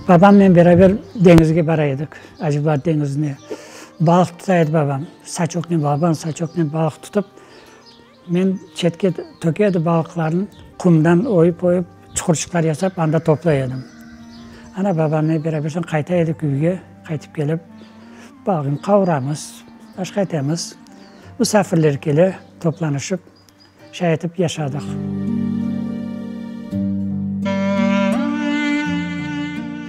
Babamnen beraber deñizge bara edik, Acıblat deñizine. Balıq tuta edi babam, saçoknen, balaban saçoknen balıq tutıp, men çetke töke edi balıqlarnı, qumdan oyıp-oyıp, çuqurçıqlar yasap, anda toplay edim. Ana, babamnen beraber soñ qayta edik üyge, qaytıp kelip, balığını qavuramız, başqa etemiz. Musafirler kele, toplanışıp. Şay etip yaşadıq.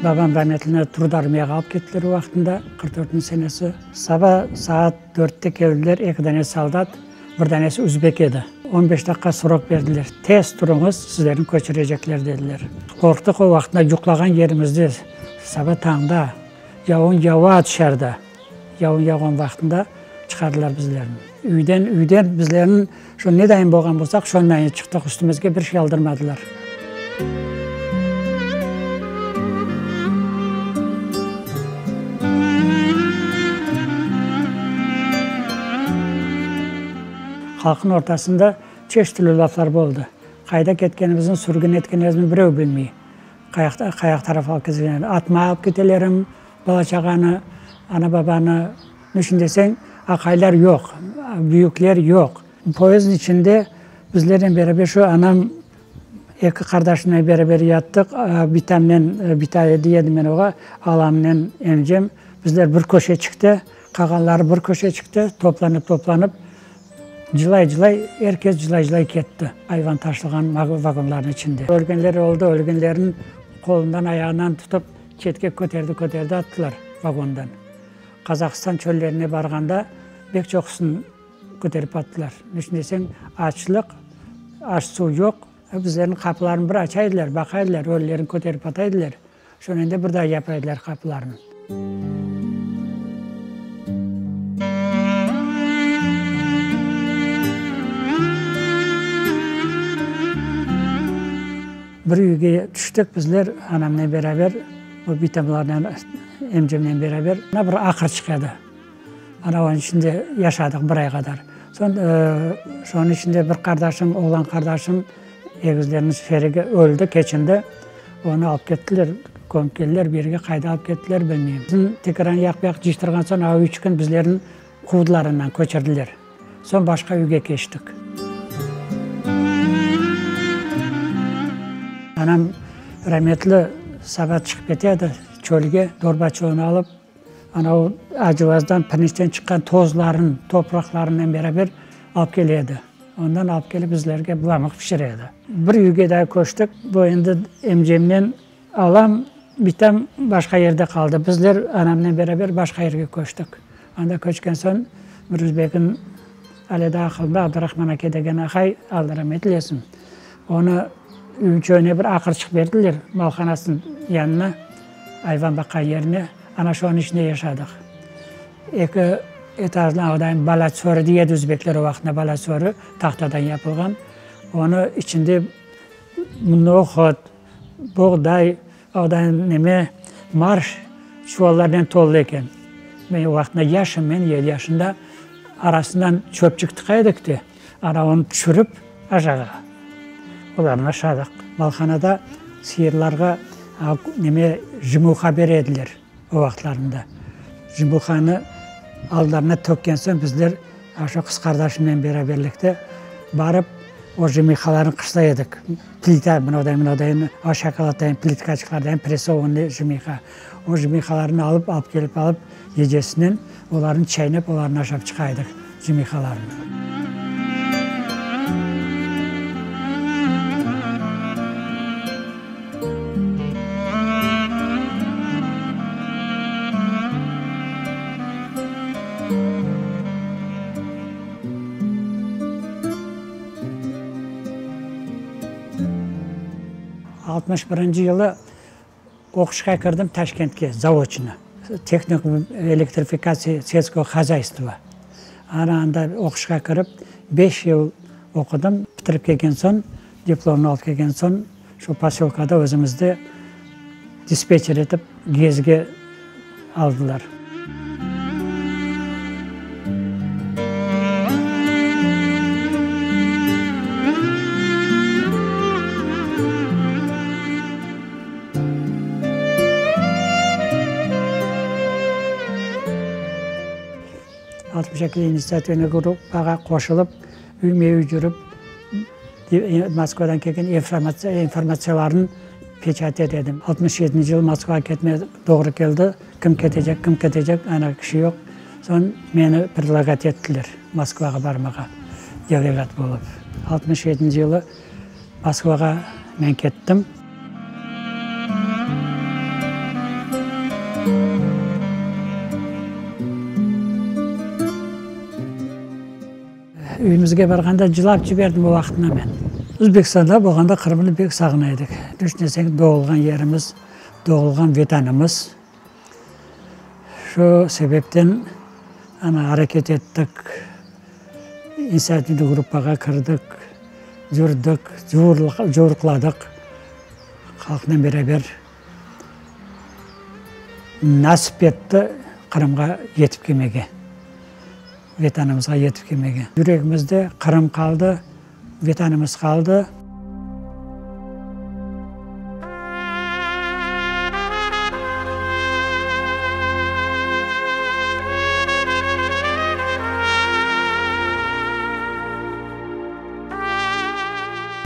Babam rametlini Trudarmiyağa alıp kettiler o vaqtında, 44 dörtünci senesi. Saba saat dörtte keldiler, eki dane soldat, bir danesi üzbek edi. On beş daqqa srok berdiler, tez turuñız, sizlerni köçürecekler, dediler. Qorqtıq o vaqtında, yuqlağan yerimizde, saba tañda, yavun yava tışarıda. Yavun yağğan vaqtında çıqardılar bizlerni. Üyden, üyden bizlerni şu ne dayın bolğan bolsaq, şondayın çıqtıq, üstümizge bir şey aldırmadılar. Halqnıñ ortasında çeşit türlü laflar boldı. Qayda ketkenimizni, sürgün etkenimizni birev bilmey. Qayaqta, qayaq taraf alıp keteceklerini, atma alıp ketelerim, bala-çağanı, ana-babanı. Niçün deseñ, aqaylar yoq, büyükler yoq. Poyezdniñ içinde bizlernen beraber şu anam eki qardaşımnen beraber yattıq, bitamnen, bita dey edim men oğa, alamnen emcem, bizler bir köşeçikte, qalğanları bir köşeçikte toplanıp-toplanıp, Cılay-cılay, er kes cılay-cılay ketti, ayvan taşılğan vagonlarnıñ içinde. Ölgenler oldı, ölgenlerniñ qolundan, ayağından tutıp, çetke köterdi-köterdi attılar vagondan. Qazahıstan çöllerine barğanda bek çoqusını köterip attılar. Niçün deseñ, açlıq, aş-suv yoq. Bizlerniñ qapılarını bir aça ediler, baqa ediler, ölülerini köterip ata ediler. Şonen de bir daa yapa ediler qapılarnı. Bir üyge tüştik bizler anamnen beraber, bu bitamlarnen, emcemnen beraber. Ana bir aqırçıq edi. Ana onıñ içinde yaşadıq bir ay qadar. Soñ şonıñ içinde bir qardaşım, oğlan qardaşım, egizlerniñ şerigi öldi, keçindi. Onı alıp kettiler, kömip keldiler, bir yerge qayda alıp kettiler, bilmeyim. Bizim tekaran yaq-bu yaq cıyıştırğan soñ, a üç kün bizlerni quvdılar andan, köçürdiler. Soñ başqa üyge keçtik. Anam rametli saba çıqıp kete edi çölge, dorbaçığını alıp, Ana o acıvazdan, pirinçten çıqqan tozların, topraqlarınen beraber alıp kele edi. Ondan alıp kelip bizlerge bılamıq pişire edi. Bir üyge daa köçtik. Bu endi emcemnen alam, bitam başqa yerde qaldı. Bizler anamnen beraber başqa yerge köçtik. Anda köçken soñ bir üzbekin, ale daa aqılımda, Abdurahman ake degen aqay, Alla rahmet eylesin, onı üyün çöğüne bir aqırçıq berdiler, malhanasınıñ yanına. Ayvan baqqan yerine, ana şonıñ içinde yaşadıq. Eki etajlı ağdayın balaçorı dey edi özbekler o vaqıtında, balaçorı tahtadan yapılğan. Onı içinde nohut, boğday, ağdayın neme, marş çuvallarnen tolu eken. Men o vaqıtında yaşım men, yedi yaşında, arasından çöpçik tıqa edik de, ana onı tüşürip aşağı, olarnı aşadıq. Malhanada sıyırlarğa neme, jmuha bere ediler o vaqıtlarında. Jmuhanı allarına tökken soñ bizler şu qız qardaşımnen beraberlikte barıp o jmihalarnı qışlay edik. Plita mınaday mınaday o şokoladtayın plitkaçıqlardayın pressovannıy jmiha. O jmihalarnı alıp alıp kelip alıp gecesinen olarnı çaynap olarnı aşap çıqa edik jmihalarnı. 61 yılı oquşqa kirdim Taşkentke, zaoçno, tehnikum elektrifikatsiya selskogo hozâystva. Ana anda oquşqa kirip, beş yıl oqudım. Bitirip kelgen soñ, diplomnı alıp kelgen soñ, şu posölkada özümizde dispetçer etip GESge aldılar. 62-de initsiativnıy gruppağa qoşulıp, üyme-üy cürip, Moskvadan kelgen informatsiyalarnı peçat ete edim. Altmış yedinci yılı Moskvağa ketmege doğru keldi. Kim ketecek, kim ketecek, ana kişi yoq. Soñ meni predlagat ettiler Moskvağa barmağa, delegat olıp. 67 yılı Moskvağa men kettim. Üyümizge barğanda cılap ciberdim o vaqıtnı men. Özbekistanda bolğanda Qırımnı pek sağına edik. Tüşünseñ, doğulğan yerimiz, doğulğan Vetanımız. Şu sebepten ana areket ettik, inisiativnıy gruppağa kirdik, yürdik, cuvurqladıq halqnen beraber. Nasip etti Qırımğa yetip kelmege, Vetanımızğa yetip kelmege. Yüregimizde Qırım qaldı, Vetanımız qaldı.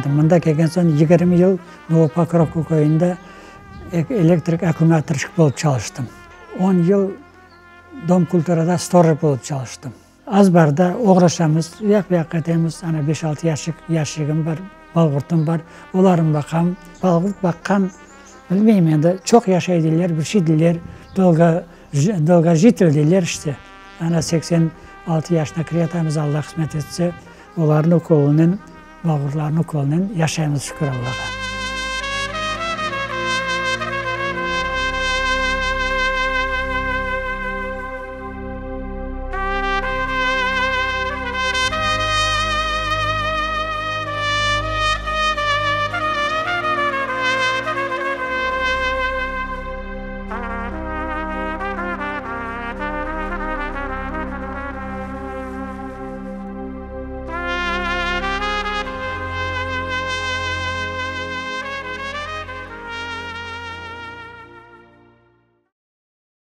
Mında kelgen soñ 20 yıl Novopokrovka köyünde elektrik akkumulâtorşik bolıp çalıştım. On yıl Dom kulturada storoj bolıp çalıştım. Azbarda oğraşamız, u yaq bu yaqqa ketemiz, ana beş-altı yaşık yaşigim bar, balqurtım bar, olarnı baqam. Balqurt baqqan, bilmeyim endi, çoq yaşay deyler, bir şey deyler, dolgo dolgojitel deyler işte. Ana 86 yaşına kiretamız, Alla qısmet etse, olarnıñ ukolunen, balqurtlarnıñ ukolunen yaşaymız, şükür Allağa.